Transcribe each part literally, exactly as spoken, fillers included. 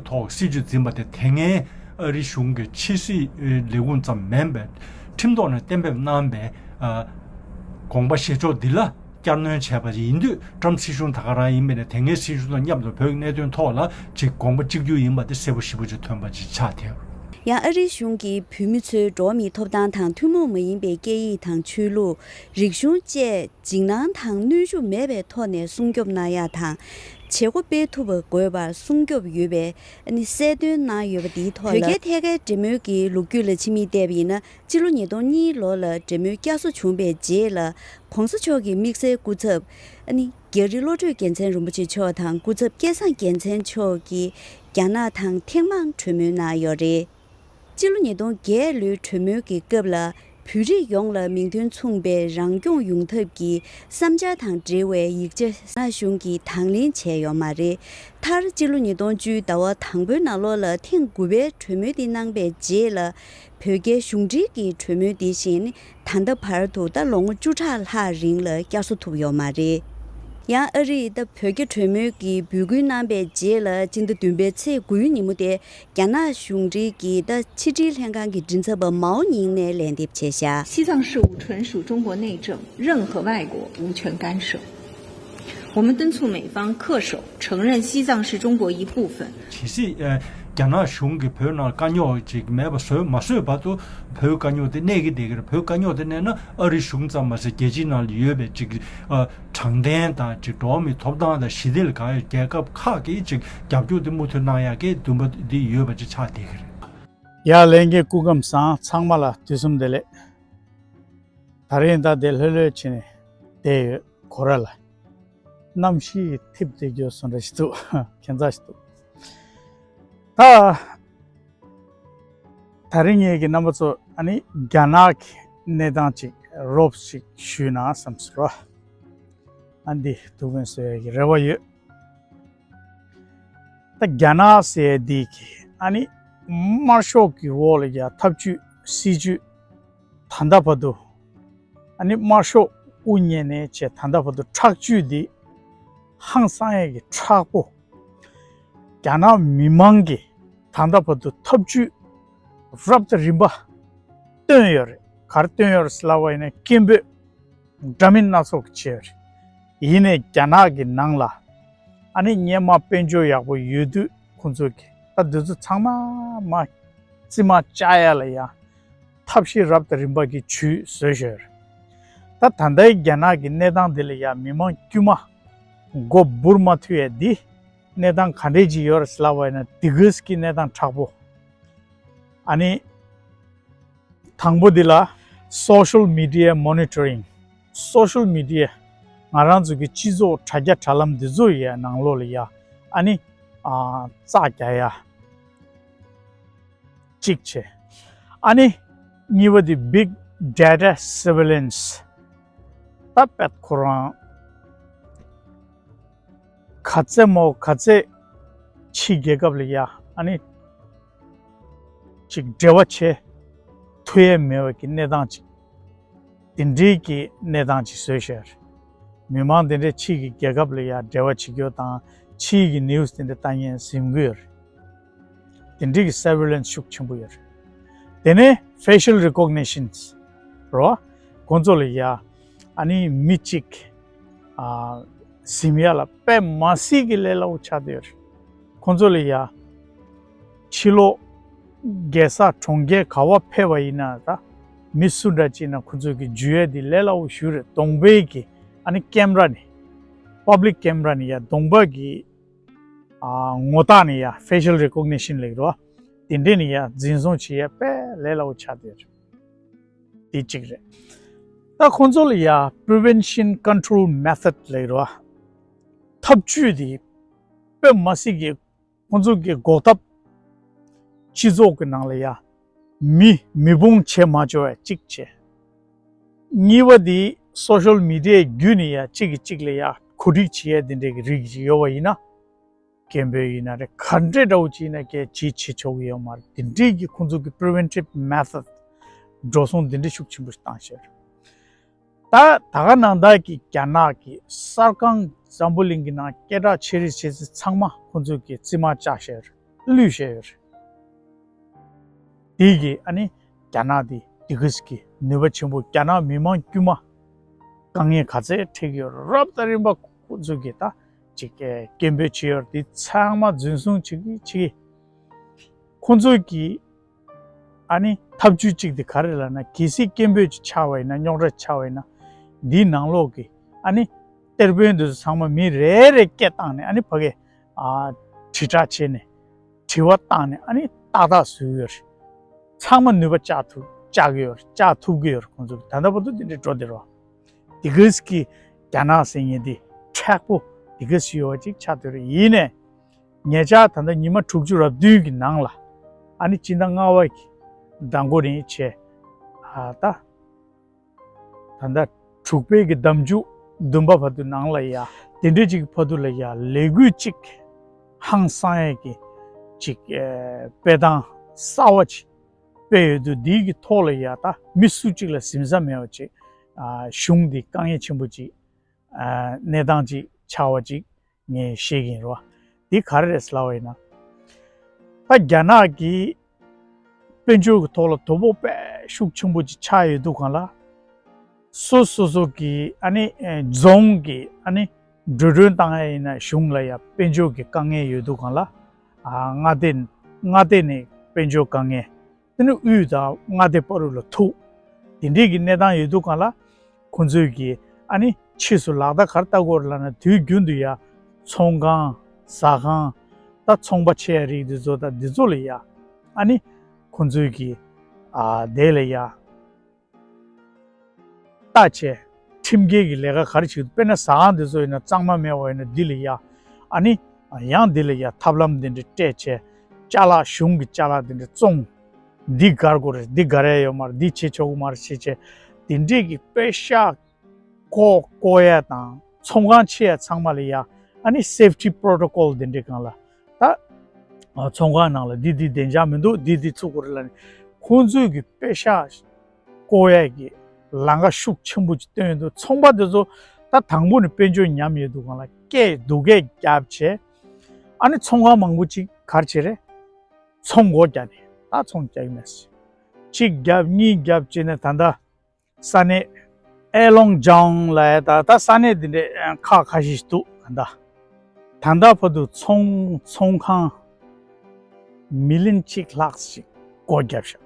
ཐོག་སྲིད་ཇུས་འཛིན་པ་དེ་དེ་སྔའི་ཨ་རི་གཞུང་གི་ཕྱི་སྲིད་ལས་ཁུངས་ཙམ་མིན་པའི་ཁྲིམས་ཐོག་ནས་གཏན་འབེབས་གནང་པའི་ཨ་དགོངས་པ་བཞེས་ཕྱོགས་འདི་ལ་བསྐྱར་སྣོན་བྱས་པ་ཡིན་དུས། ཊམ་སྲིད་གཞུང་ད་ག་རང་ཡིན་པས་ན། དེ་སྔའི་སྲིད་གཞུང་དང་མཉམ་དུ་བོད་ཀྱི་གནད་དོན་ཐོག་ལ་ཅིག་དགོངས་པ་གཅིག་གྱུར་ཡིན་པ་དེ་གསལ་པོ་ཞེ་པོ་ཅིག་ཐོན་པ་ཅིག་ཆགས་ཐལ། ཡང་ཨ་རིའི་གཞུང་གིས་བོད་མི་ཚོའི་འགྲོ་བ་མིའི་ཐོབ་ཐང་དང་ཐུན་མོང་མ་ཡིན་པའི་སྐད་ཡིག་དང་ཆོས་ལུགས། རིག་གཞུང་བཅས་འཇིགས་སྣང་དང་གནོན་ཤུགས་མེད་པའི་ཐོག་ནས་སྲུང་སྐྱོབ་གནང་ཡག་དང་། བྱེད་སྒོ་སྤེལ་ཐུབ་པ་དགོས་པར་སྲུང་སྐྱོབ་ཡོད་པའི་ཨ་ནི་གསལ་སྟོན་གནང་ཡོད་པ་འདིའི་ཐོག་ལ། བོད་རྒྱའི་ཐད་ཀའི་འབྲེལ་མོལ་གྱི་ལོ་རྒྱུས་ལ་ཕྱི་མིག་བལྟས་པ་ཡིན་ན། སྤྱི་ལོ་ཉིས་སྟོང་གཉིས་ལོ་ལ་འབྲེལ་མོལ་བསྐྱར་གསོ་བྱུང་པའི་རྗེས་ལ། ྋགོང་ས་མཆོག་གི་དམིགས་བསལ་སྐུ་ཚབ་ཨ་ནི་རྒྱ་རི་བློ་གྲོས་རྒྱལ་མཚན་རིན་པོ་ཆེ་མཆོག་དང་སྐུ་ཚབ་སྐལ་བཟང་རྒྱལ་མཚན་མཆོག་གིས་རྒྱ་ནག་དང་ཐེངས་མང་གྲོས་མོལ་གནང་ཡོད་རེད། སྤྱི་ལོ་ཉིས་སྟོང་བརྒྱད་ལོའི་གྲོས་མོལ་གྱི་སྐབས་ལ། བོད་རིགས་ཡོངས་ལ་མིང་དོན་མཚུངས་པའི་རང་སྐྱོང་ཡོང་ཐབས་ཀྱི་བསམ་འཆར་དང་འབྲེལ་བའི་ཡིག་ཆ་རྒྱ་ནག་གཞུང་གིས་དང་ལེན་བྱས་ཡོད་མ་རེད། མཐར་སྤྱི་ལོ་ཉིས་སྟོང་བཅུའི་ཟླ་བ་དང་པོའི་ནང་ལོགས་ལ་ཐེངས་དགུ་པའི་གྲོས་མོལ་དེ་གནང་པའི་རྗེས་ལ། བོད་རྒྱའི་གཞུང་འབྲེལ་གྱི་གྲོས་མོལ་དེ་བཞིན་ད་ལྟ་བར་དུ་ད་ལོ་ངོ་བཅུ་ཕྲག་ལྷག་རིང་ལ་བསྐྱར་གསོ་ཐུབ་ཡོད་མ་རེད། ཡང་ཨ་རིས་ད་བོད་རྒྱ་གྲོས་མོལ་གྱི་འབོད་སྐུལ་གནང་པའི་རྗེས་ལ། སྤྱི་ཟླ་བདུན་པའི་ཚེས་དགུའི་ཉིན་མོ་དེ། རྒྱ་ནག་གཞུང་འབྲེལ་གྱི་ད་ཕྱི་དྲིལ་ལྷན་ཁང་གི་མགྲིན་ཚབ་པ་མའོ་ཉིང་ནས་ལན་འདེབས་བྱས་བཞག། 西藏事务纯属中国内政，任何外国无权干涉。我们敦促美方恪守承认西藏是中国一部分。 གལ་སྲིད་ཨ་རྒྱ་ནག་གཞུང་གིས་བོད་ནང་དཀའ་རྙོག་ཅིག་མེད་པ་བཟོས་མ་བཟོས་བར་དུ་བོད་དཀའ་རྙོག་དེ་གནས་ཀྱི་བསྡད་ཀྱི་རེད། བོད་དཀའ་རྙོག་དེ་གནས་ན་ཨ་རི་གཞུང་ཙམ་མ་ཟད་རྒྱལ་སྤྱིའི་ནང་ལ་ཡོད་པའི་ཅིག་ཨ་དྲང་བདེན་དང་ཅིག་འགྲོ་བ་མིའི་ཐོབ་ཐང་དང་ཞི་བདེ་ལ་དགའ་བའི་རྒྱལ་ཁབ་ཁག་གིས་ཅིག་རྒྱབ་སྐྱོར་དེ་མུ་མཐུད་གནང་ཡག་གི་འདུན་པ་འདི་ཡོད་པ་ཅིག་ཆགས་བསྡད་ཀྱི་རེད། ཡ་ལས་འགན་སྐུ་ཁམས་བཟང་། ཚང་མ་ལ་དུས་གསུམ་བདེ་ལེགས། ད་རིང་ད་དེ་ལྷོད་ལྷོད་བྱས་ནས་བསྡད་ཡོད་ཁོ་ར་ལ། གནམ་གཤིས་འཐིབས་བསྡད་རྒྱུ་བཟོ་འདྲ་ཞིག་འདུག་ཁྱད་མཚར་ཞིག་འདུག་ད་ད་རིང་ངེད་ཀྱི་རྣམ་པ་ཚོ་ཨ་ནི་རྒྱ་ནག་གི་གནས་སྟངས་ཅིག་རོབ་ཅིག་ཞུས་ན་བསམ་སོང་ར། ཨ་འདི་ཐུགས་ཕན་གསོས་ཡག་གི་རེ་བ་ཡོད། ད་རྒྱ་ནག་ཟེར་ཡ་འདི་གི་ཨ་ནི་དམར་ཤོག་གི་འོག་ལ་ཡ་ཐབས་ཇུས་སྲིད་ཇུས་ད་ལྟ་བར་དུ། ཨ་ནི་དམར་ཤོག་དབུ་བརྙེས་ནས་བྱས་ད་ལྟ་བར་དུ་ཁྲག་སྦྱོར་འདི་ཧང་སང་ཡས་ཀྱི་མཁྲེགས་པོ། རྒྱ་ནག་མི་མང་གིས་ད་ལྟ་བར་དུ་ཐབས་ཇུས་རབ་དང་རིམ་པ་བཏོན་ཡོད་རེད། ག་རེ་བཏོན་ཡོད་རེད་ཟེར་ལབ་པ་ཡིན་ན་སྐད་འབོད་འདྲ་མིན་སྣ་ཚོགས་ཀྱི་བྱས་ཡོད་རེད། ཡིན་ནའི་རྒྱ་ནག་གི་ནང་ལ་ཨ་ནི་སྔོན་མ་དཔལ་འབྱོར་ཡག་པོ་ཡོད་དུས་ཁོང་ཚོ་གིས་ད་འདི་ཚོ་ཚང་མ་མ་རྩིས་མ་བཅག་ཡ་ལ་ཡ་ཐབས་ཤེས་རབ་དང་རིམ་པ་གི་ཇུས་བཟོས་བཞག་ཡོད་རེད། ད་ད་ལྟའི་རྒྱ་ནག་གི་གནས་སྟངས་འདི་ལ་ཡ་མི་མང་དཀྱུས་མ་མགོ་འབུར་མ་ཐུབ་ཡ་འདི་གནས་སྟངས་ག་འདྲས་ཅིག་ཡོད་རེད་ཟེར་ལབ་པ་ཡིན་ན་འདི་གས་ཀྱི་གནས་སྟངས་མཁྲེགས་པོ། ཨ་ནི་དང་པོ་འདི་ལ་social media monitoring། social media ང་རང་ཚོ་གི་སྤྱི་ཚོགས་དྲ་རྒྱ་དྲ་ལམ་འདི་ཚོ་ཡ་ནང་ལོགས་ལ་ཡ་ཨ་ནི་ཨ་བཙག་རྒྱག་ཡ་གཅིག་བྱས། ཨ་ནི་གཉིས་པ་འདི་big data surveillance། ད་དཔེ་ཁོ་རང་ག་ཚད་མོ་ག་ཚད་ཕྱི་རྒྱལ་ཁབ་ལ་ཡ་ཨ་ནི་ཅིག་འབྲེལ་བ་བྱེད་ཐུབ་ཡས་མེད་པ་གི་གནས་སྟངས་ཅིག་དེ་འདྲའི་གི་གནས་སྟངས་ཅིག་བཟོས་བཞག་ཡོད་རེད། མི་མང་དེ་འདྲའི་ཕྱི་གི་རྒྱལ་ཁབ་ལ་ཡ་འབྲེལ་བ་བྱེད་རྒྱུ་དང་ཕྱི་གི་news་དེ་འདྲ་ལྟ་མཁན་ཟིན་གི་ཡོད་རེད། དེ་འདྲའི་གི་surveillance་ཤུགས་ཆེན་པོ་ཡོད་རེད། དེ་ནས་facial recognitions་རོ། ཁོང་ཚོ་ལ་ཡ་ཨ་ནི་མི་གཅིག་ཨ་ཟིན་ཡ་ལ་དཔེ་མ་སྲིད་ཀྱི་ལས་སླ་པོ་ཆགས་བསྡད་ཡོད་རེད། ཁོང་ཚོ་ལ་ཡ་ཕྱི་ལོགས་རྒྱལ་ས་གྲོང་ཁྱེར་ག་བ་ཕེབས་པ་ཡིན་ན་ད་མི་སུ་འདྲ་ཅིག་ན་ཁོ་ཚོས་ཀྱི་འཇུ་ཡས་འདི་ལས་སླ་པོ་ཞིག་རེད། གདོང་པའི་གི་ཨ་ནི་ཀེམ་ར་ནས་པབ་ལིག་ཀེམ་ར་ནས་ཡ་གདོང་པ་གི་ཨ་ངོ་རྟགས་ནས་ཡ་facial recognition་ལབ་ཀྱི་རེད་བ། དེ་འདྲས་ནས་ཡ་འཛིན་བཟུང་བྱེད་ཡས་དཔེ་ལས་སླ་པོ་ཆགས་བསྡད་རེད། དེ་གཅིག་རེད། ད་ཁོང་ཚོ་ལ་ཡ་prevention control method་ལབ་ཀྱི་རེད་བ། ཐབས་ཇུས་དེ་དཔེ་མ་སྲིད་ཀྱི་ཁོང་ཚོ་གི་འགོག་ཐབས། སྤྱི་ཚོགས་ཀྱི་ནང་ལ་ཡ་མི་མི་ཕུང་བྱེད་མ་བཅུག་པ་གཅིག་བྱས། གཉིས་པ་དེ་social media་བརྒྱུད་ནས་ཡ་གཅིག་གིས་གཅིག་ལ་ཡ་གོ་སྒྲིག་བྱེད་ཡ་དེ་འདྲའི་གི་རིགས་ཅིག་ཡོད་པ་ཡིན་ན། སྐད་འབོད་ཡིན་ན་རེད། ག་འདྲའི་འདྲ་བོ་ཅིག་ཡིན་ན་སྐད་ཅིག་བྱེད་ཆོག་གི་ཡོད་མ་རེད། དེ་འདྲའི་གི་ཁོང་ཚོ་གི་preventive method་འགྲོ་སོང་དེ་འདྲ་ཤུགས་ཆེན་པོ་ཞིག་བཏང་བཞག་རེད། ད་ད་ག་ནང་ལྟར་གྱི་རྒྱ་ནག་གི་གསར་ཁང་འཛམ་བུ་གླིང་གི་ནང་སྐད་གྲགས་ཆེ་རིགས་ཆེ་ཚད་ཚང་མ་ཁོང་ཚོས་ཀྱི་རྩིས་མ་བཅག་བཞག་རེད། བླུས་བཞག་ཡོད་རེད། དེ་གིས་ཨ་ནི་རྒྱ་ནག་དེ་དེ་ག་ཙམ་གྱི་ནུས་པ་ཆེན་པོ། རྒྱ་ནག་མི་མང་དཀྱུས་མ་དཀའ་ངལ་ག་ཚད་འཕྲད་ཀྱི་ཡོད་རབ་དང་རིམ་པ་ཁོ་ཚོས་ཀྱིས་ད་ཅིག་སྐད་འབོད་བྱས་ཡོད་རེད། དེ་ཚང་མ་རྫུན་བཟུང་བྱེད་ཀྱི་བྱེད་ཀྱི། ཁོ་ཚོས་ཀྱིས་ཨ་ནི་ཐབས་ཇུས་གཅིག་དེ་ག་རེ་ལབ་ན། གལ་སྲིད་སྐད་འབོད་ཅིག་ཆགས་པ་ཡིན་ན། རྙོག་དྲ་ཆགས་པ་ཡིན་ན། འདིའི་ནང་ལོགས་ཀྱི་ཨ་ནི་གཏེར་དཔོན་དེ་ཚོ་ཚང་མ་མི་རེ་རེ་སྐད་བཏང་ནས། ཨ་ནི་ཕ་གིར་ཨ་དྲིལ་བསྒྲགས་བྱས་ནས། དྲི་བ་བཏང་ནས། ཨ་ནི་ཏག་ཏག་བཟོས་ཡོད་རེད། ཚང་མ་ནུས་པ་བཅག་ཐུབ་བཅག་གི་ཡོད་རེད། བཅག་ཐུབ་ཀྱི་ཡོད་རེད། ཁོང་ཚོ་ད་ལྟ་བར་དུ་དེ་འདྲའི་འགྲོ་བསྡད་རེད་བ། དེ་ག་ཙམ་གྱི་རྒྱ་ནག་ཟེར་མཁན་དེ་མཁྲེགས་པོ་དེ་ག་ཙམ་ཡོད་པ་ཅིག་ཆགས་བསྡད་རེད། ཡིན་ནའི་ཉེ་ཆར་ད་ལྟ་ཉི་མ་དྲུག་ཅུ་རེ་བདུན་གྱི་ནང་ལ། ཨ་ནི་སྤྱི་ཟླ་ལྔ་པ་གི་ཟླ་མགོ་ནས་བྱས། ཨ་ད། ད་ལྟ་དྲུག་པའི་གི་ཟླ་མཇུག་བདུན་པ་བར་དུ་ནང་ལ་ཡ། དེ་འདྲའི་ཅིག་བར་དུ་ལ་ཡ་ལས་འགུལ་ཅིག་ཧང་སང་ཡས་ཀྱི་ཅིག་ཨེ་སྤེལ་སྟངས་གསར་བ་ཅིག་སྤེལ་ཡོད་དུས། འདིའི་གི་ཐོག་ལ་ཡ་ད་མི་སུ་གཅིག་ལ་གཟིམ་ས་མེད་པ་ཅིག་ཨ་གཞུང་འདི་དཀའ་ངལ་ཆེན་པོ་ཅིག་ཨ་གནས་སྟངས་ཅིག་ཆགས་པ་ཅིག་ངས་ཤེས་ཀྱི་ཡིན་རོ། འདི་ག་རེ་རེད་ཟེར་ལབ་པ་ཡིན་ན། ད་རྒྱ་ནག་གིས་དཔལ་འབྱོར་གྱི་ཐོག་ལ་དོ་ཕོག་དཔེ་ཤུགས་ཆེན་པོ་ཅིག་ཆགས་ཡོད་དུས་སྒང་ལ། སོ་སོ་སོ་གི་ཨ་ནི་ཨེ་རྫོང་གི་ཨ་ནི་འགྲོ་གྲོན་བཏང་ཡ་ཡིན་ན། གཞུང་ལ་ཡ་དཔལ་འབྱོར་གྱི་དཀའ་ངལ་ཡོད་དུས་སྒང་ལ། ཨ་མངའ་སྡེ་མངའ་སྡེ་ནས་དཔལ་འབྱོར་དཀའ་ངལ། དེ་ནས་དབུས་དང་མངའ་སྡེ་བར་དུ་ལ་ཐུག་དེ་འདྲའི་གི་གནས་སྟངས་ཡོད་དུས་སྒང་ལ། ཁོང་ཚོས་ཀྱིས་ཨ་ནི་ཕྱིས་སུ་ལག་བརྡ་ག་རེ་བལྟ་དགོས་རེད་ལབ་ན། དུས་རྒྱུན་དུ་ཡ་ཚོང་ཁང་ཟ་ཁང་། ད་ཚོང་པ་ཆེ་ཡ་རིགས་འདི་ཚོ་དང་འདི་ཚོ་ལ་ཡ་ཨ་ནི་ཁོང་ཚོས་ཀྱིས་ཨ་དེ་ལ་ཡ་ལྟ་བྱས། ཁྲིམས་འགལ་གྱི་ལས་ཀ་ག་རེ་བྱེད་འདུག་དཔེར་ན་ཟ་ཁང་འདི་ཚོ་ཡིན་ན། གཙང་མ་མེད་པ་ཡིན་ན་འདི་ལ་ཡ། ཨ་ནི་ཡང་འདི་ལ་ཡ་ཐབས་ལམ་འདི་འདྲ་སྤྲད་བྱས། ཅ་ལག་གཞུང་གི་ཅ་ལག་འདི་འདྲ་བཙོང་། འདི་བཀར་དགོས་རེད། འདི་བཀར་ཡ་ཡོད་མ་རེད། འདི་བྱེད་ཆོག་གི་མ་རེད་ཟེར་བྱས། འདི་འདྲས་ཀྱི་པེ་ཤག་བཀོག་བཀོག་ཡ་དང་། ཚོང་ཁང་ཕྱེ་ཡ་ཚང་མ་ལ་ཡ་ཨ་ནི་སེབ་ཊི་པོ་རོ་ཊོ་ཀོལ་འདི་འདྲའི་སྒང་ལ། ད་ཨ་ཚོང་ཁང་ནང་ལ་འདི་འདི་བདེ་འཇགས་མི་འདུག་འདི་འདི་ཚུགས་དགོས་རེད་ལབ་ནས། ཁོང་ཚོས་ཀྱི་པེ་ཤག་བཀོག་ཡ་གི་ལམ་ཁ་ཤུགས་ཆེན་པོ་ཅིག་བཏོན་ཡོད་འདུག་ཚོང་པ་དེ་ཚོ་ད་དང་པོ་ནས་དཔལ་འབྱོར་ཉམས་ཡོད་དུས་སྒང་ལ། སྐད་སྡུག་སྐད་བརྒྱབ་བྱས། ཨ་ནི་ཚོང་ཁང་མང་པོ་ཅིག་ག་རེ་བྱས་རེད། ཚོང་སྒོ་བརྒྱབ་ནས་ད་ཚོང་རྒྱག་གི་མེད་ཟེར། གཅིག་བརྒྱབ། གཉིས་བརྒྱབ་བྱས་ནས། ད་ལྟ་ས་གནས་ཨེ་ལོང་ཇོང་ལབ་ཡ། ད་ད་ས་གནས་འདི་འདྲའི་ཁག་ཁ་ཤས་ཤིག་འདུག་ད་ལྟ་ད་ལྟ་བར་དུ་ཚོང་ཚོང་ཁང་མི་ལི་ཡོན་གཅིག་ལྷག་ཞིག་སྒོ་བརྒྱབ་ཤག་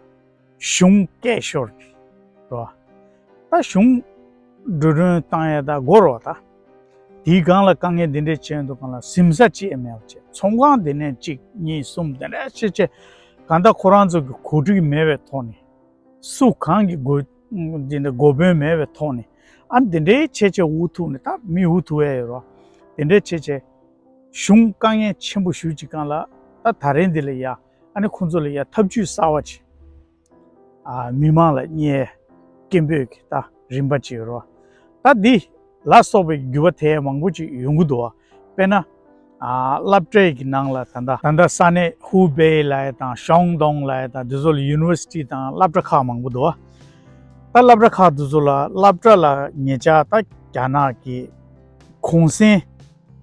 གཞུང་སྐད་ཤོར་གྱི་རོ། ད་གཞུང་འགྲོ་གྲོན་བཏང་ཡ་ད་དགོས་རོ། ད་དེའི་སྒང་ལ་དཀའ་ངལ་འདི་འདྲས་བྱས་འདུག་སྒང་ལ། གཟིམ་ས་ཅི་ཡང་མེད་པ་བྱས། ཚོང་ཁང་འདི་ནས་གཅིག་གཉིས་གསུམ་དེ་འདྲས་བྱས་བྱས། གང་ལྟར་ཁོ་རང་ཚོ་གི་གོ་སྒྲིག་མེད་པའི་ཐོག་ནས། སུ་གང་གི་གོ་འདི་འདྲ་གོ་དཔོན་མེད་པའི་ཐོག་ནས། ཨ་འདི་འདྲའི་བྱས་བྱས་འུ་ཐུག་ནས། ད་མི་འུ་ཐུག་ཡ་ཡོད་རོ། དེ་འདྲའི་བྱས་བྱས་གཞུང་དཀའ་ངལ་ཆེན་པོ་ཞེ་པོ་ཅིག་སྒང་ལ། ད་ད་རེས་འདི་ལ་ཡ་ཨ་ནི་ཁོང་ཚོ་ལ་ཡ་ཐབས་ཇུས་གསར་བ་ཅིག་ཨ་མི་མང་ལ་བརྙས། སྐད་འབོད་ཀྱི་ད་རིམ་པ་ཅིག་ཡོད་རེད་བ། ད་འདི་ལ་སོགས་པའི་འགྱུར་བ་དེ་མང་པོ་ཅིག་ཡོང་གི་འདུག་བ། དཔེར་ན། ཨ་སློབ་གྲྭའི་གི་ནང་ལ་ད་ལྟ་ད་ལྟ་ས་གནས་ཧུ་བེ་ལབ་ཡ་དང་ཤང་ཏུང་ལབ་ཡ་དང་འདི་ཚོ་ལ་ཡུ་ནི་ཝར་སི་ཊི་དང་སློབ་གྲྭ་ཁག་མང་པོ་འདུག་བ། ད་སློབ་གྲྭ་ཁག་འདི་ཚོ་ལ། སློབ་གྲྭ་ལ་ཉེ་ཆར་ད་རྒྱ་ནག་གི་གུང་སེང་།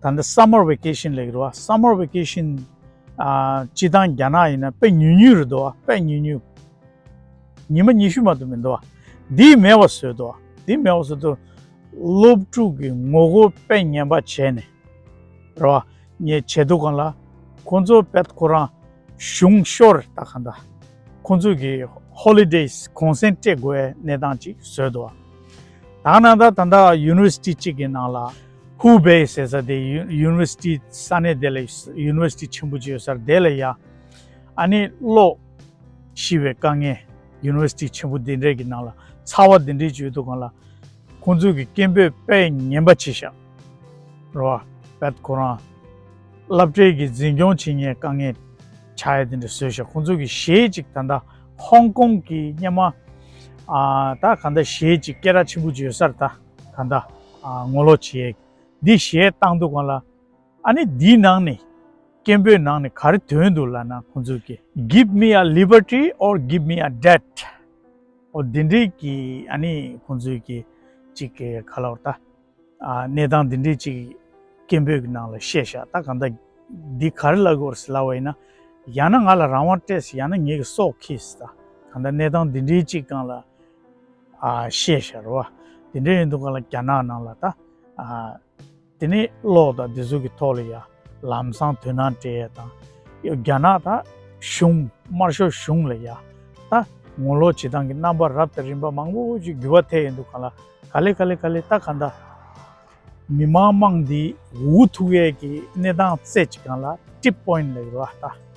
ད་ལྟ་སམ་མར་ཝེ་ཀེ་ཤན་ལབ་ཀྱི་རེད་བ། སམ་མར་ཝེ་ཀེ་ཤན་ཨ་སྤྱིར་བཏང་རྒྱ་ནག་ཡིན་ན་དཔེ་ཉུང་ཉུང་རེད་འདུག་བ། དཔེ་ཉུང་ཉུང་། ཉི་མ་ཉི་ཤུ་མ་གཏོགས་མི་འདུག་བ། འདི་མེད་པ་བཟོས་འདུག་བ། འདི་མེད་པ་བཟོས་འདུག་སློབ་ཕྲུག་གི་ངོ་རྒོལ་དཔེ་ངན་པ་བྱས་ནས་རེད་བ། ངས་བྱས་འདུག་སྒང་ལ། ཁོང་ཚོ་དཔེ་ཁོ་རང་གཞུང་ཤོར། ད་གང་ལྟར་ཁོང་ཚོ་གི་ཧོ་ལི་ཌེ་སི་གུང་སེང་སྤྲད་དགོས་གནས་སྟངས་ཅིག་བཟོས་འདུག་བ། ད་ནང་ད་ད་ལྟ་ཡུ་ནི་ཝར་སི་ཊི་གཅིག་གི་ནང་ལ། ཧུ་བེ་ཟེར་ས་དེ་ཡུ་ཡུ་ནི་ཝར་སི་ཊི་ས་གནས་དེ་ལ། ཡུ་ནི་ཝར་སི་ཊི་ཆེན་པོ་ཅིག་ཡོད་ས་རེད། དེ་ལ་ཡ་ཨ་ནི་གློག་ཤི་བའི་དཀའ་ངལ། ཡུ་ནི་ཝར་སི་ཊི་ཆེན་པོ་འདི་འདྲའི་གི་ནང་ལ་ཚ་བ་འདི་འདྲའི་ཅིག་ཡོད་དུས་སྒང་ལ། ཁོང་ཚོས་ཀྱི་སྐད་འབོད་དཔེ་ངན་པ་བྱས་ཤག་རེད་བ། དཔེ་ཁོ་རང་སློབ་གྲྭའི་གི་འཛིན་སྐྱོང་བྱེད་མཁན་དཀའ་ངལ་ཆགས་ཡ་དེ་འདྲ་བཟོས་ཤག་ཁོང་ཚོས་ཀྱི་གཞས་ཅིག་ད་ལྟ་ཧོང་ཀོང་གི་སྔོན་མ་ཨ་ད་གང་ལྟར་གཞས་ཅིག་སྐད་གྲགས་ཆེན་པོ་ཅིག་ཡོད་ས་རེད། ད་གང་ལྟར་ཨ་ངོ་ལོག་བྱེད་ཡས། འདི་གཞས་བཏང་དུས་སྒང་ལ། ཨ་ནི་འདིའི་ནང་ནས་སྐད་འབོད་ནང་ནས་ག་རེ་ཐོན་འདུག་ལབ་ན། ཁོང་ཚོས་ཀྱི་Give me a liberty or give me a debt. འོ་འདི་འདྲའི་གི་ཨ་ནི་ཁོང་ཚོས་ཀྱི་ཅིག་གི་ག་ལབ་དགོས་རེད། ད་ཨ་གནས་སྟངས་འདི་འདྲའི་ཅིག་སྐད་འབོད་ཀྱི་ནང་ལ་བཤད་ཤག་ད་གང་ལྟར་འདི་ག་རེ་ལབ་དགོས་རེད་ཟེར་ལབ་པ་ཡིན་ན། ཡང་ན་ང་ལ་རང་དབང་སྤྲད་སྲིད། ཡང་ན་ངེད་ཀྱི་སྲོག་ཁྱེར་སྲིད། ད་གང་ལྟར་གནས་སྟངས་འདི་འདྲའི་གཅིག་སྒང་ལ་ཨ་བཤད་ཤག་རེད་བ། དེ་འདྲ་ཡིན་དུས་སྒང་ལ་རྒྱ་ནག་ནང་ལ་ད་ཨ་དེ་ནས་གློག་དང་དེ་ཚོ་གི་ཐོག་ལ་ཡ་ལམ་སང་དོ་སྣང་སྤྲད་ཡ་དང་། རྒྱ་ནག་ད་གཞུང་དམར་ཤོག་གཞུང་ལ་ཡ་ད་ངོ་ལོག་བྱེད་སྟངས་ཀྱི་རྣམ་པ་རབ་དང་རིམ་པ་མང་པོ་ཅིག་འགྱུར་བ་ཐེབས་ཡོང་དུས་སྒང་ལ། ག་ལེ་ག་ལེ་ག་ལེ་ད་གང་ལྟར་མི་མང་དམངས་འདི་འུ་ཐུག་ཡས་ཀྱི་གནས་སྟངས་རྩེ་གཅིག་སྒང་ལ་ཊིབ་པོ་ཡིན་ཊི་ལབ་ཀྱི་རེད་བ། ད་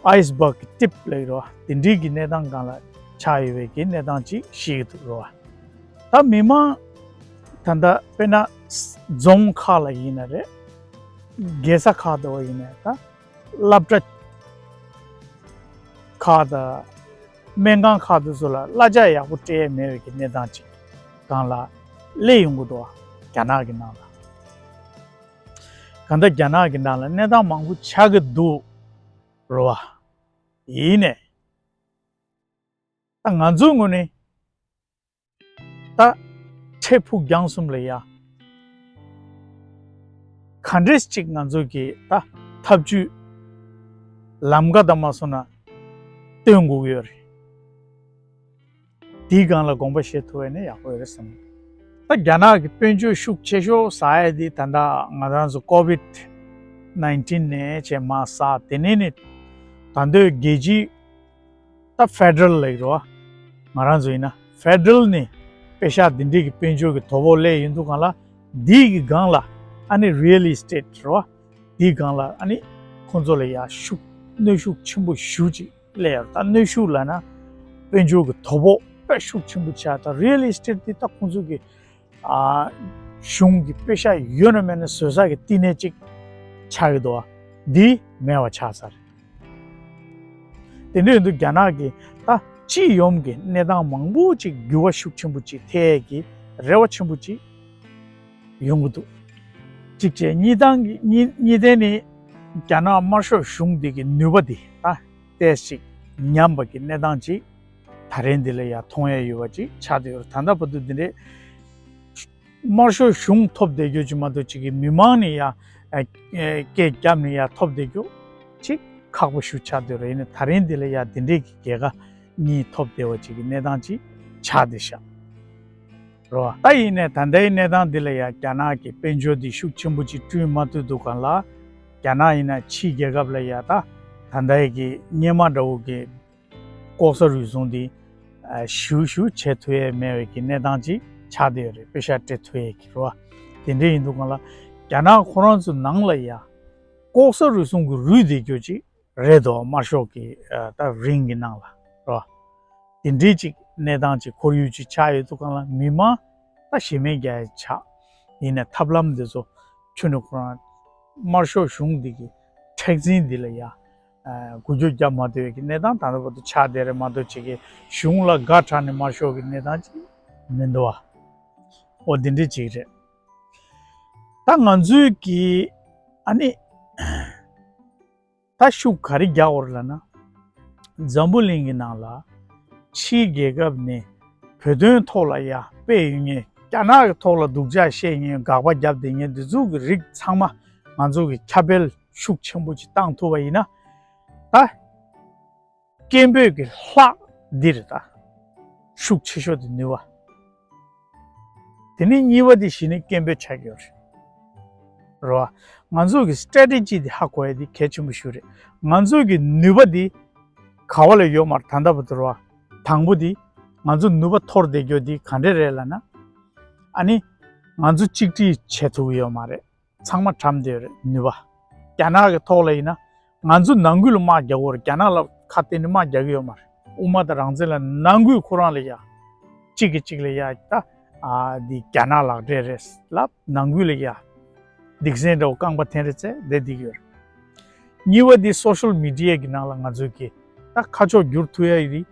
ཨའི་སི་བྷག་གི་ཊིབ་ལབ་ཀྱི་རེད་བ། དེ་འདྲའི་གི་གནས་སྟངས་སྒང་ལ་ཆགས་ཡོད་པའི་གི་གནས་སྟངས་ཅིག་ཤེས་ཀྱི་འདུག་རེད་བ། ད་མི་མང་ད་ལྟ་དཔེར་ན་རྫོང་ཁག་ལ་ཡིན་ན་རེད། རྒྱལ་ས་ཁག་འདྲ་བོ་ཡིན་ན་ད་སློབ་གྲྭ་ཁག་དང་སྨན་ཁང་ཁག་དེ་ཚོ་ལ་གླ་ཆ་ཡག་པོ་སྤྲད་ཡས་མེད་པའི་གི་གནས་སྟངས་ཅིག་སྒང་ལ་སླེབས་ཡོང་གི་འདུག་བ། རྒྱ་ནག་གི་ནང་ལ། གང་ལྟར་རྒྱ་ནག་གི་ནང་ལ་གནས་སྟངས་མང་པོ་ཆགས་ཀྱི་འདུག་རེད་བ། ཡིན་ནའི་ད་ང་ཚོའི་ངོས་ནས་ད་འཕྲལ་ཕུགས་རྒྱང་གསུམ་ལ་ཡ་ག་འདྲས་ཅིག་ང་ཚོ་གི་ད་ཐབས་ཇུས་ལམ་ཁ་དང་མ་སོང་ན་སྟོན་དགོས་ཀྱི་ཡོད་རེད། དེའི་སྒང་ལ་དགོངས་པ་བཞེས་ཐུབ་པ་ཡིན་ན་ཡག་པོ་ཡོད་རེད་བསམ། ད་རྒྱ་ནག་གི་དཔལ་འབྱོར་ཤུགས་ཆེ་ཤོས་ཟ་ཡ་དེ་ད་ལྟ་ང་རང་ཚོ་ཀོ་ཝིད་ནའིན་ཊིན་ནས་བྱས་མར་ཟ། དེ་ནས་ནི་ད་ལྟའི་རྒྱལ་སྤྱིའི་ད་ཕེ་ཌེ་རལ་ལབ་ཀྱི་རེད་བ། ང་རང་ཚོ་ཡིན་ན་ཕེ་ཌེ་རལ་ནས་པེ་ཤག་འདི་འདྲའི་གི་དཔལ་འབྱོར་གྱི་དོ་ཕོག་སླེབས་ཡོང་དུས་སྒང་ལ། འདིའི་གི་སྒང་ལ་ཨ་ནི་རི་ཡལ་ཨི་སི་ཊེཊ་རེད་བ། འདིའི་སྒང་ལ་ཨ་ནི་ཁོང་ཚོ་ལ་ཡ་ཤུགས་གནོན་ཤུགས་ཆེན་པོ་ཞེ་པོ་ཅིག་སླེབས་ཡོད་རེད། ད་གནོན་ཤུགས་ལབ་ན་དཔལ་འབྱོར་གྱི་དོ་ཕོག་དཔེ་ཤུགས་ཆེན་པོ་ཆགས། ད་རི་ཡལ་ཨི་སི་ཊེཊ་འདི་ད་ཁོང་ཚོ་གི་ཨ་གཞུང་གི་པེ་ཤག་ཡོད་ན་མེད་ན་བཟོ་ས་གི་བསྟི་གནས་ཅིག་ཆགས་ཀྱི་འདུག་བ། འདི་མེད་པ་ཆགས་ཚར། དེ་འདྲ་ཡིན་དུས་རྒྱ་ནག་གི་ད་སྤྱི་ཡོངས་ཀྱི་གནས་སྟངས་མང་པོ་ཅིག་འགྱུར་བ་ཤུགས་ཆེན་པོ་ཅིག་ཐེབས་ཀྱི་རེ་བ་ཆེན་པོ་ཅིག་ཡོང་གི་འདུག་གཅིག་བྱས་གཉིས་སྟངས་ཀྱི་གཉིས་གཉིས་ལྡན་ནི་རྒྱ་ནག་དམར་ཤོག་གཞུང་འདི་གི་ནུས་པ་འདི་ད་ཏོག་ཙམ་ཉམས་པ་གི་གནས་སྟངས་ཅིག་ད་རིང་འདི་ལ་ཡ་མཐོང་ཡ་ཡོད་པ་ཅིག་ཆགས་བསྡད་ཡོད་རེད། ད་ལྟ་བར་དུ་འདི་འདྲའི་དམར་ཤོག་གཞུང་ཐོབ་བསྡད་རྒྱུ་ཅིག་མ་གཏོགས་ཅིག་གི་མི་མང་ནས་ཡ་ཨ་ཨ་སྐད་བརྒྱབ་ནས་ཡ་ཐོབ་བསྡད་རྒྱུ་ཅིག་ཁག་པོ་ཞིག་ཆགས་བསྡད་ཡོད་རེད། ཡིན་ནའི་ད་རིང་འདི་ལ་ཡ་འདི་འདྲའི་གི་རྒྱལ་ཁ་གཉིས་ཐོབ་བསྡད་པ་ཅིག་གི་གནས་སྟངས་ཅིག་ཆགས་བསྡད་ཤག་རེད་བ། ད་ཡིན་ནའི་ད་ལྟའི་གནས་སྟངས་འདི་ལ་ཡ་རྒྱ་ནག་གི་དཔལ་འབྱོར་འདི་ཤུགས་ཆེན་པོ་ཅིག་བསྐྲུན་མ་ཐུབ་དུས་སྒང་ལ། རྒྱ་ནག་ཡིན་ན་ཕྱིའི་རྒྱལ་ཁབ་ལ་ཡ་ད་ད་ལྟའི་གི་སྔོན་མ་འདྲ་བོ་གི་ལྐོག་ཟ་རུལ་སུངས་འདི་ཨ་ཞུ་ཞུ་བྱེད་ཐུབ་ཡས་མེད་པའི་གི་གནས་སྟངས་ཅིག་ཆགས་བསྡད་ཡོད་རེད། པེ་ཤག་སྤྲད་ཐུབ་ཡས་ཀྱི་རེད་བ། དེ་འདྲ་ཡིན་དུས་སྒང་ལ་རྒྱ་ནག་ཁོ་རང་ཚོ་ནང་ལ་ཡ་ལྐོག་ཟ་རུལ་སུངས་ཀྱི་རུལ་བསྡད་རྒྱུ་ཅིག་རེད་དོ། དམར་ཤོག་གི་ཨ་ད་རིང་གི་ནང་ལ་རེད་བ། དེ་འདྲའི་ཅིག་གནས་སྟངས་ཅིག་ཁོར་ཡུག་ཅིག་ཆགས་ཡོད་དུས་སྒང་ལ་མི་མང་ད་ཞེ་མེར་རྒྱག་ཡས་ཆགས། ཡིན་ནའི་ཐབས་ལམ་འདི་ཚོ་ཁྱོན་ནས་ཁོ་རང་དམར་ཤོག་གཞུང་འདི་གི་མཁྲེགས་འཛིན་འདི་ལ་ཡ་ཨ་འགུལ་སྐྱོད་རྒྱག་མ་ཐུབ་པའི་གི་གནས་སྟངས་ད་ལྟ་བར་དུ་ཆགས་བསྡད་རེད་མ་གཏོགས་ཅིག་གི་གཞུང་ལ་དགའ་དྲགས་ནས་དམར་ཤོག་གི་གནས་སྟངས་ཅིག་མི་འདུག་བ། འོ་འདི་འདྲ་ཅིག་རེད། ད་ང་ཚོའི་གི་ཨ་ནི་ད་ཤུགས་ག་རེ་རྒྱག་དགོས་རེད་ལབ་ན། འཛམ་བུ་གླིང་གི་ནང་ལ་ཕྱིའི་རྒྱལ་ཁབ་ནས་བོད་དོན་ཐོག་ལ་ཡ་དཔེ་ཡོད་མཁན། རྒྱ་ནག་གི་ཐོག་ལ་སྡུག་ཅག་བཤད་མཁན། དགག་པ་བརྒྱབ་བསྡད་མཁན་འདི་ཚོ་གི་རིགས་ཚང་མ་ང་ཚོ་གི་ཁྱབ་སྤེལ་ཤུགས་ཆེན་པོ་ཅིག་བཏང་ཐུབ་པ་ཡིན་ན། ད་སྐད་འབོད་ཀྱི་ལྷག་འདི་རེད། ད་ཤུགས་ཆེ་ཤོས་དེ་ནུས་པ། དེ་ནས་གཉིས་པ་དེ་གཞི་ནས་སྐད་འབོད་བྱ་རྒྱུ་རེད། རེད་བ། ང་ཚོ་གི་སི་ཊེ་རེ་ཊི་ཇི་དེ་ཧ་གོ་ཡ་དེ་གལ་ཆེན་པོ་ཞིག་རེད། ང་ཚོ་གི་ནུས་པ་དེ་ག་བ་ལ་ཡོད་མ་རེད། ད་ལྟ་བར་དུ་རེད་བ། དང་པོ་དེ་ང་ཚོ་ནུས་པ་འཐོར་བསྡད་རྒྱུ་དེ་ག་འདྲས་རེད་ལབ་ན། ཨ་ནི་ང་ཚོ་གཅིག་སྒྲིལ་བྱེད་ཐུབ་ཀྱི་ཡོད་མ་རེད། ཚང་མ་གྲམ་བསྡད་ཡོད་རེད་ནུས་པ། རྒྱ་ནག་གི་ཐོག་ལ་ཡིན་ན་ང་ཚོ་ནང་ཁུལ་ལ་དམག་རྒྱག་གི་ཡོད་རེད། རྒྱ་ནག་ལ་ཁ་གཏད་ནས་དམག་རྒྱག་གི་ཡོད་མ་རེད། དབུ་མ་དང་རང་བཙན་ལ་ནང་ཁུལ་ཁོ་རང་ལ་ཡ། གཅིག་གིས་གཅིག་ལ་ཡ་ད་ཨ་འདི་རྒྱ་ནག་ལག་འབྲེལ་རེད་ལབ་ནང་ཁུལ་ལ་ཡ། སྡིག་སྲིན་འདྲ་བོ་རྐང་པ་འཐེན་རེ་བཙལ་བསྡད་བསྡད་ཀྱི་ཡོད་རེད། གཉིས་པ་འདི་སོ་ཤལ་མི་ཌི་ཡ་གི་ནང་ལ་ང་ཚོ་གི་ད་ཁ་ཕྱོགས་བསྒྱུར་ཐུབ་ཡ་ཡི་རིགས་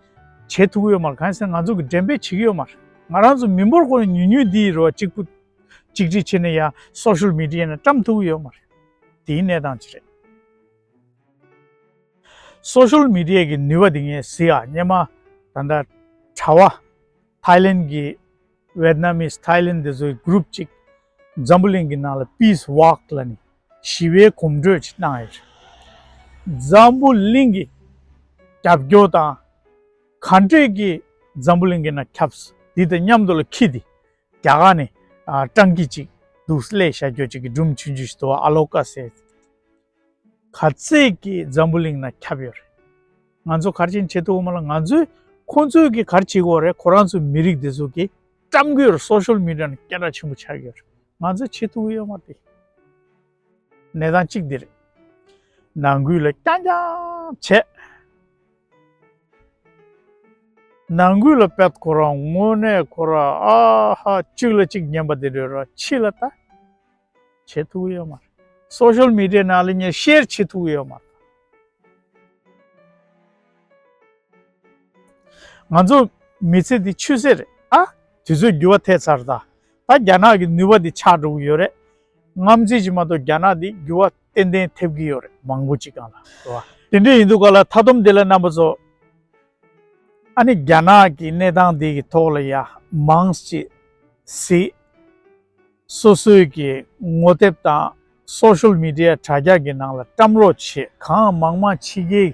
བྱེད་ཐུབ་ཀྱི་ཡོད་མ་རེད། གང་ཡིན་ཟེར་ན་ང་ཚོ་གི་འགྲེམས་སྤེལ་བྱེད་ཀྱི་ཡོད་མ་རེད། ང་རང་ཚོ་མི་འབོར་ཁོ་ན་ཉུང་ཉུང་འདི་རེད་བ། གཅིག་པུ་གཅིག་སྒྲིལ་བྱས་ནས་ཡ་སོ་ཤལ་མི་ཌི་ཡ་ནས་བཀྲམ་ཐུབ་ཀྱི་ཡོད་མ་རེད། དེའི་གནས་སྟངས་ཅིག་རེད། སོ་ཤལ་མི་ཌི་ཡ་གི་ནུས་པ་དེ་ངས་གཟིགས་ཨ། སྔོན་མ་ད་ལྟ་གྲྭ་པ་ཐའི་ལེན་གྱི་ཝེད་ནམ་མིས་ཐའི་ལེན་དེ་ཚོའི་གུ་རུབ་ཅིག་འཛམ་བུ་གླིང་གི་ནང་ལ་པིས་ཝོག་ལབ་ནས་ཞི་བའི་གོམ་བགྲོད་ཅིག་གནང་ཡོད་རེད། འཛམ་བུ་གླིང་གི་རྒྱབ་སྐྱོར་དང་། ག་འདྲས་ཀྱི་འཛམ་བུ་གླིང་གི་ནང་ཁྱབ་སོང་། འདི་དང་མཉམ་དུ་ལ་ཁྱི་འདི་རྒྱ་གར་ནས་ཨ་སྤྲང་ཁྱི་ཅིག་འདུག་སླེབས་བཞག་རྒྱུ་ཅིག་གི་སྒྲུང་ཆུང་ཆུང་ཞིག་འདུག་པ། ཨ་ལོ་ཀ་ཟེར། ག་ཚད་ཀྱི་འཛམ་བུ་གླིང་ནང་ཁྱབ་ཡོད་རེད། ང་ཚོ་ག་རེ་བྱས་ནས་བྱེད་ཐུབ་ཀྱི་མ་རེད། ང་ཚོས་ཁོང་ཚོས་ཀྱིས་ག་རེ་བྱེད་ཀྱི་ཡོད་རེད། ཁོ་རང་ཚོའི་མི་རིགས་དེ་ཚོ་གིས་བཀྲམ་གྱི་ཡོད་རེད། སོ་ཤལ་མི་ཌི་ཡ་ནང་སྐད་གྲགས་ཆེན་པོ་ཆགས་ཀྱི་ཡོད་རེད། ང་ཚོས་བྱེད་ཐུབ་ཀྱི་ཡོད་མ་རེད། དེ་གནས་སྟངས་གཅིག་འདི་རེད། ནང་ཁུལ་ལ་རྐྱང་རྐྱང་བྱས། ནང་ཁུལ་ལ་དཔེ་ཁོ་རང་དངོས་གནས་ཁོ་རང་ཨ་ཧ་གཅིག་ལ་གཅིག་ཉན་པ་དེ་འདྲ་རེད། ཕྱི་ལ་ད་བྱེད་ཐུབ་ཀྱི་ཡོད་མ་རེད། སོ་ཤལ་མི་ཌི་ཡ་ནང་ལ་ངས་ཤེར་བྱེད་ཐུབ་ཀྱི་ཡོད་མ་རེད། ང་ཚོ་མི་ཚེ་འདི་ཆུད་ཟོས་རེད་ཨ། དུས་ཚོད་འགྱུར་བ་ཐེབས་ཚར། ད་ད་རྒྱ་ནག་གི་ནུས་པ་འདི་ཆག་འགྲོ་གི་ཡོད་རེད། མངའ་མཛད་ཅིག་མ་གཏོགས་རྒྱ་ནག་འདི་འགྱུར་བ་ཏན་ཏན་ཐེབས་ཀྱི་ཡོད་རེད། མང་པོ་ཅིག་སྒང་ལ་རེད་བ། དེ་འདྲ་ཡིན་དུས་ག་ལ་མཐའ་སྡོམ་འདི་ལ་རྣམ་པ་ཚོ། ཨ་ནི་རྒྱ་ནག་གི་གནས་སྟངས་འདི་གི་ཐོག་ལ་ཡ་མང་ཆེ་གཟིགས། སོ་སོའི་གི་ངོ་དེབ་དང་སོ་ཤལ་མི་ཌི་ཡ་དྲ་རྒྱ་གི་ནང་ལ་བཀྲམ་རོགས་བྱེད། གང་མང་མང་ཕྱི་རྒྱལ་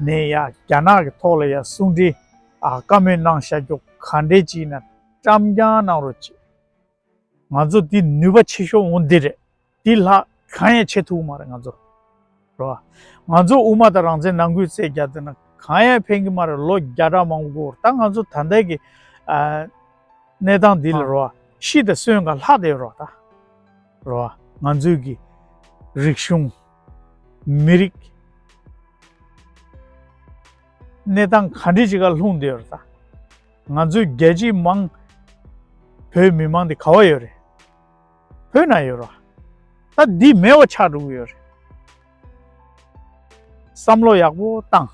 ནས་ཡ་རྒྱ་ནག་གི་ཐོག་ལ་ཡ་གསུང་འཕྲིན་ཨ་བཀའ་མོལ་གནང་བཞག་རྒྱུ་ག་འདྲས་ཅིག་ཡིན་ན་བཀྲམ་རྐྱང་གནང་རོགས་བྱེད། ང་ཚོ་འདི་ནུས་པ་ཆེ་ཤོས་འོ་འདི་རེད། འདི་ལྷག་གང་ཡང་བྱེད་ཐུབ་མ་རེད་ང་ཚོ། རེད་བ། ང་ཚོ་དབུ་མ་དང་རང་བཙན་ནང་ཁུལ་རྩོད་རྒྱག་དེ་ན་གང་ཡང་ཕན་གྱི་མ་རེད། ལོ་བརྒྱ་ཕྲག་མང་པོ་འགོར། ད་ང་ཚོ་ད་ལྟའི་གི་ཨ་གནས་སྟངས་འདི་ལ་རེད་བ། ཤི་དང་གསོན་གང་ལྷག་བསྡད་ཡོད་རེད་བ། ད་རེད་བ། ང་ཚོའི་གི་རིག་གཞུང་། མི་རིགས། གནས་སྟངས་ག་འདྲས་ཅིག་ག་ལྷུང་བསྡད་ཡོད་རེད། ད་ང་ཚོའི་རྒྱལ་གཅེས་མང་། བོད་མི་མང་འདི་ག་བ་ཡོད་རེད། བོད་ན་ཡོད་རེད། ད་འདི་མེད་པ་ཆགས་འགྲོ་གི་ཡོད་རེད། བསམ་བློ་ཡག་པོ་བཏང་།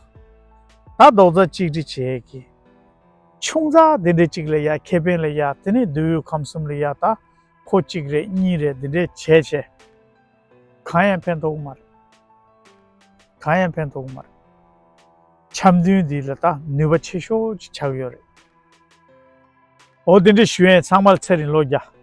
ད་རྡོག་རྩ་གཅིག་སྒྲིལ་བྱེད་ཀྱི། ཆུང་ཙག་དེ་འདྲས་ཅིག་ལ་ཡ་ཁེ་ཕན་ལ་ཡ། དེ་ནས་འདོད་ཡོན་ཁམས་གསུམ་ལ་ཡ། ད་ཁོ་གཅིག་རེད་གཉིས་རེད་དེ་འདྲས་བྱས་བྱས། གང་ཡང་ཕན་ཐོགས་ཀྱི་མ་རེད། གང་ཡང་ཕན་ཐོགས་ཀྱི་མ་རེད། འཆམ་མཐུན་འདི་ལ་ད་ནུས་པ་ཆེ་ཤོས་ཅིག་ཆགས་ཀྱི་ཡོད་རེད། འོ་དེ་འདྲ་ཞུ་ཡས། ཚང་མ་ལ་ཚེ་རིང་ལོ་བརྒྱ།